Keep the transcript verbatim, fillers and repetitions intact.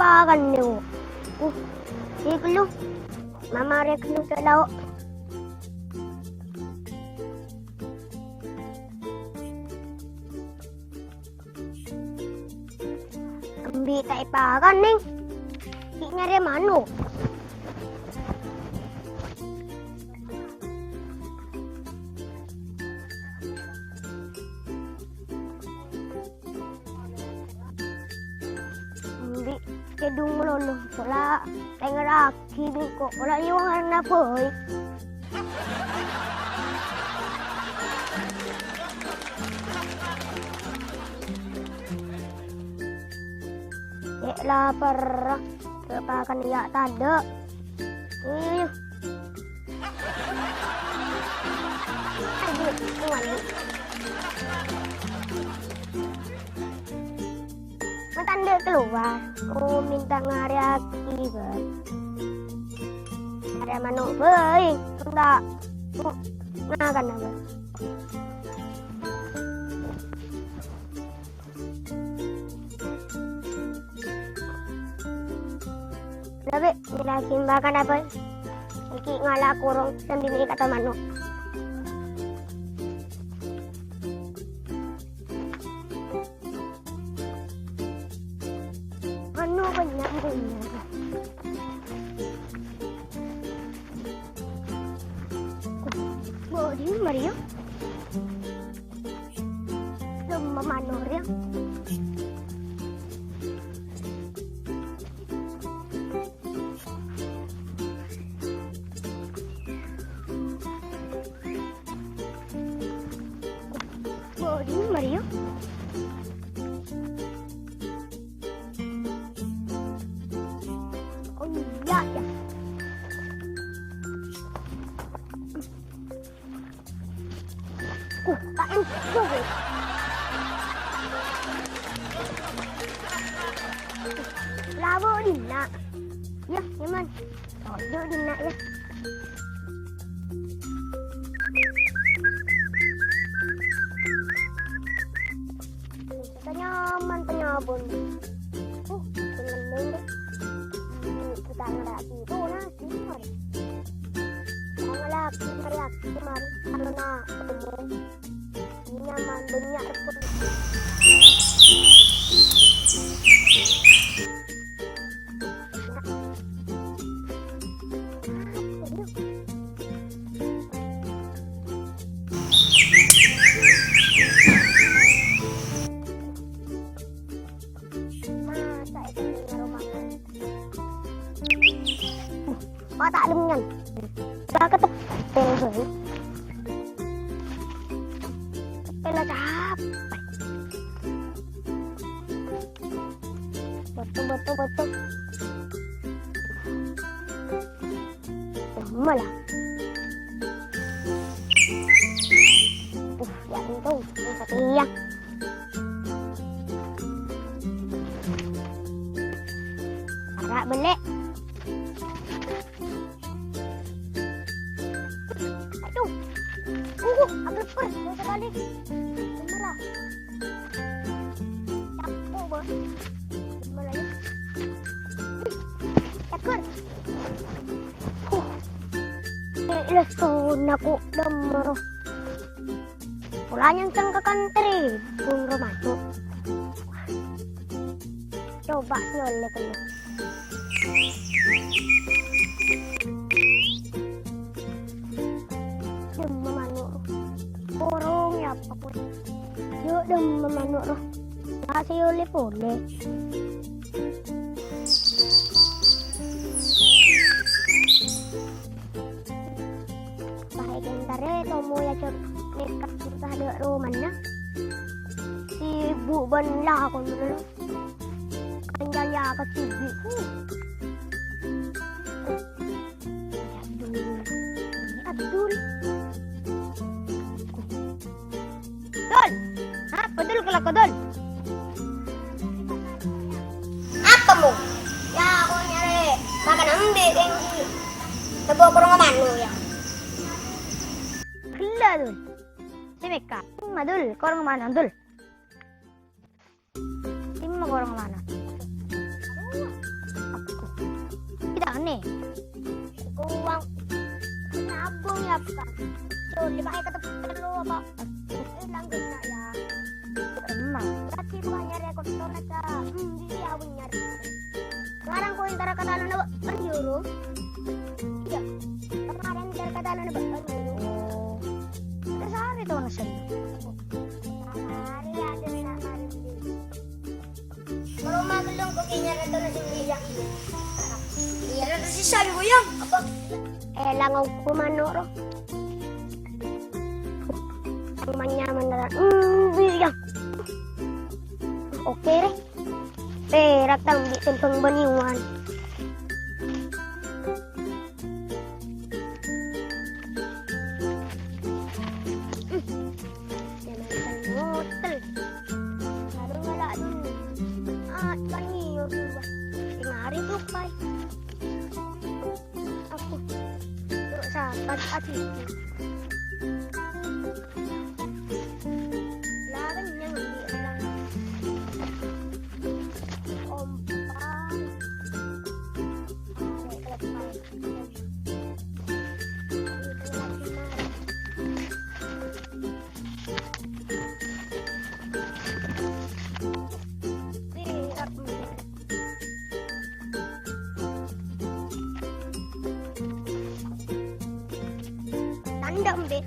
Pakan nèko. Uh, sè kello. Mama rè kello cè' lao'. Embi' ta' èpakan, Neng. Ghi' nyarè mano'. Embi' kèdhung malolo, pola tèngalaghi bengko, pola nyowang arana bhâi. Cè' lapar, cè' pakan iyâ tadâ'. Iyâ, iyâ. Aduh, kuali. Mantanda keluar. Oh, minta ngarèyaghi, bhâi. Arè mano' bhâi. Enggak. Ngakan apa? Lah, Bè', nyarèyaghi pakan apa? Iki ngala' korong sambi mèkè kata mano'. Mano' bânnya', bânnya'. Bâdâ, Mario. Lem mano' rèya. Bâdâ, Mario. Oh, iyâ, iyâ. Uh, ta' èngghu, Bè'. Lawo' dinna'. Yâ, nyaman. Toju' dinna', yâ. Panyaman, panyaman. Uh, seneng deh. Hmm, kita ngerti tuh, nah, sini, mari. Kita ngelak, ngerti, mari. Kalau nak, ketemu. Nyaman, banyak, repot. Masa itu dengar omongan? Kok ta' lengngan? Lah keteppel bhâi. Keteppel la capek. Foto, foto, foto. Lama lah. Uh, ya untung, ini satu iya. Ara' bellè'. Aduh. Uh, aglepper, yang sekali. Bener lah. Capek, Bos. Gimana ya? Ih, cakur. Uh. Eh, lesu naku demoro. Pola nyengseng ka kantri, bun romaco. Coba nyole kena. Demma mano'. Korong ya apa, Pur? Yo, demma mano', roh. Masih oleh pole. Bahaya kentare, tomo ya, cor, nekat susah dek romana. Sibuk ban lakon dulu. Kanjaya ka cibiku. Abdul. Ini Abdul. Dul. Apa, Dul, kelako, Dul? Apa, Mo? Ya, aku nyari makan embe', Kenji. Tebo kurung mano, ya. Gila, Dul. Sini, Kak. Madul, kurung mano, Dul? Dimma korong mano'? Nih, kuwang nabung ya, Pak. Cul, lima ekor tello apa? Ilang guna ya. Emang. Berarti kuwang nyari kotor aja. Hmm, iya, aku nyari. Sekarang kau entar ke tanah, Pak, kan juru. Iya. Kemarin entar ke tanah, Pak, kan juru. Oh. Ada sehari tuh, Nasen. Sehari ada, sehari. Kalau mah belum kok kayaknya ada tuh, Nasen, iya. Iya, ada sisa, Bu, ya. Apa? Eh, lango ku manuk, roh. Yang manya-manya. Hmm, iya. Oke, deh. Perak tang bi' tembang baniwan. Hmm. Jangan ngotel. Baru ngelak dulu. Ah, kan nyiur juga. Tengah hari tuh, Pai. Aku. Tuh, sahabat Aditi. Lah, kenyang di elang. Ompa. Arek lepas. Tandem, Dek.